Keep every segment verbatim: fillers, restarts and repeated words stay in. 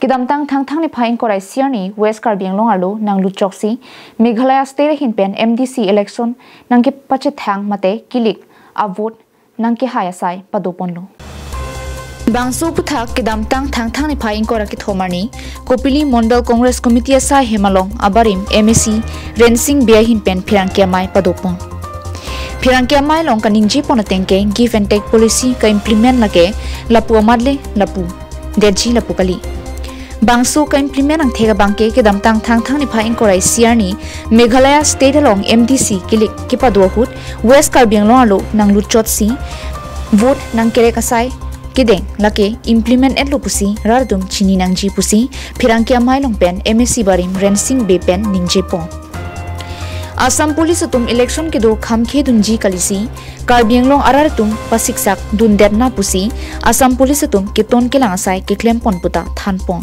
Kedamtang Thangthang niphai ingkoi ra isi arni West Karbi Anglong arlo nanglut choksi Meghalaya State ahin pen M D C election nangkepachethang mate kilik a-vote nangkehai asai padoponlo. Bangso aphuthak kedamtang Thangthang niphai ingkoi ra kethom arni Kopili Mondal Congress Committee asai hem along abarim M A C Rensing Bey ahin pen pherangke amei padopon. Pherangke amei along kaningjepon ateng ke give and take policy ka-implement lake lapu amat le lapu detji lapu kali. Bangso ka-implement angthek abang ke kedamtang Thangthang niphai ingkoi ra isi arni Meghalaya State along M D C kilik kepado ahut West Karbi Anglong arlo nanglut chotsi vote nangkerek asai kedeng lake implement etlo pusi rat atum chini nangji pusi pherangke amei along pen M A C barim Rensing Bey pen ningjepon. Assam Police atum election kedo khamkhe dunji kalisi Karbi Anglong arat atum pasiksak dundetna pusi Assam Police atum keton kelang asai keklempon puta thanpon.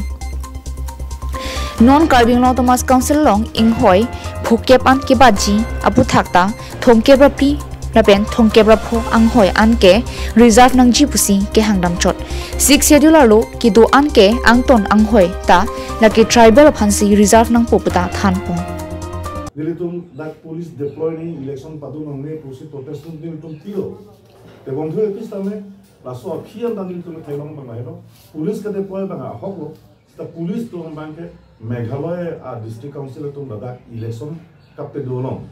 Non Karbi Anglong Autonomous Council along inghoi phokep an kebatji aphuthak ta thomkep ra phli lapen thomkep ra pho anghoi an ke reserve nangji pusi kehang damchot. Sixth Schedule arlo kedo an ke angton anghoi ta lake tribal aphansi reserve nangpo puta thanpon. Nelitum dak police deploy nangji, election pado nangne pusi protest nelitum tilo. Tebonthur epis tame laso aphi an ta nelitum theklong abang lahelo. Police ke-deploy abang ahok lo. Seta police atum abang ke Meghalaya a-district council atum ladak election kapado along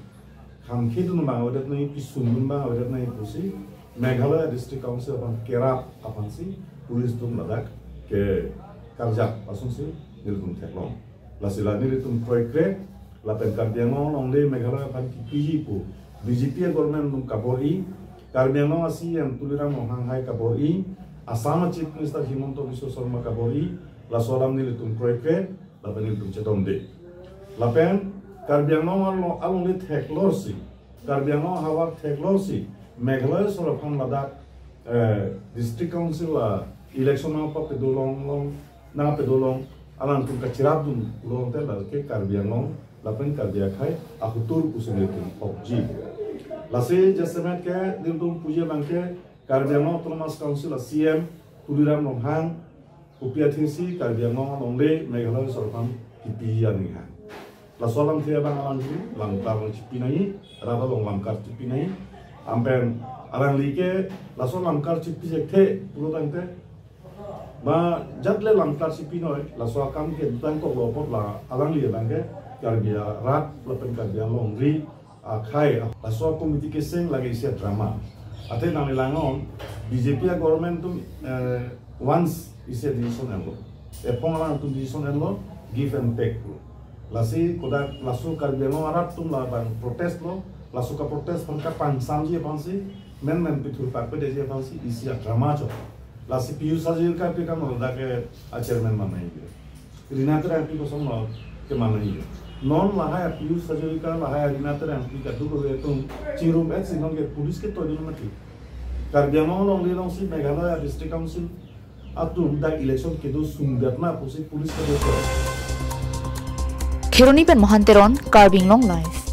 khamkhe dun abang avedet nangji, pisun dun abang avedet nangji pusi Meghalaya district council aphan kerap aphansi police atum ladak kekarjap asonsi nelitum theklong. Lasi la nelitum kroikre lapen Karbi Anglong alongle Meghalaya aphan kipiji pu B J P a-government atum kabor-i, Karbi Anglong a-C E M Tuliram Ronghang hai kabor-i, Assam a-Chief Minister Himanta Biswa Sarma kabor-i, laso alam nelitum kroikre lapen nelitum chetongde. Lapen Karbi Anglong along, alongle theklorsi, Karbi Anglong ahavar theklorsi Meghalaya asor aphan ladak, eh, district council a-election nangpapado along along, nangpado along alangtum kachirap dun pulote lake Karbi Anglong lapen Karbi akhei ahutur pusi nelitum okji. Lasi jasemet ke nelitum puji abang ke Karbi Anglong Autonomous Council a-C E M Tuliram Ronghang kopi athesi Karbi Anglong alongle Meghalaya asor aphan kipi aning hang. Laso alamthe abang alangli lamkar chipi nangji, rat along lamkar chipi nangji. Anpen alangli ke laso lamkar chipi sekthe pulo tangte, ba jat le lamkar chipi noi, laso akam ke dutang koklo apot la alangli abang ke Karbi arat lapen Karbi alongri akhei, laso committee keseng lake isi a-drama. Athe nangli langnon, B J P a-government atum, eh, once isi a-decision enlo. Ephong alang atum decision enlo, give and take lo. Lasi kodak laso Karbi Anglong arat atum labang protest lo, laso ka-protest aphan kapangsamji aphansi, menmen pithur pakpedeji aphansi isi a-drama chot. Lasi Pijush Hazarika pi kam lo dak ke a-chairman mannoi. Rina Terangpi kosonlo kemanai. Non lahai a-Pijush Hazarika, lahai a-Rina Terangpi kadokave atum chingrum-etsi non ke police ketoi dun mati. Karbi Anglong alongle alongsi Meghalaya District Council atum dak election kedo sungdetna pusi police kedo. Kheroni pen Mohan Teron, Karbi Anglong Live.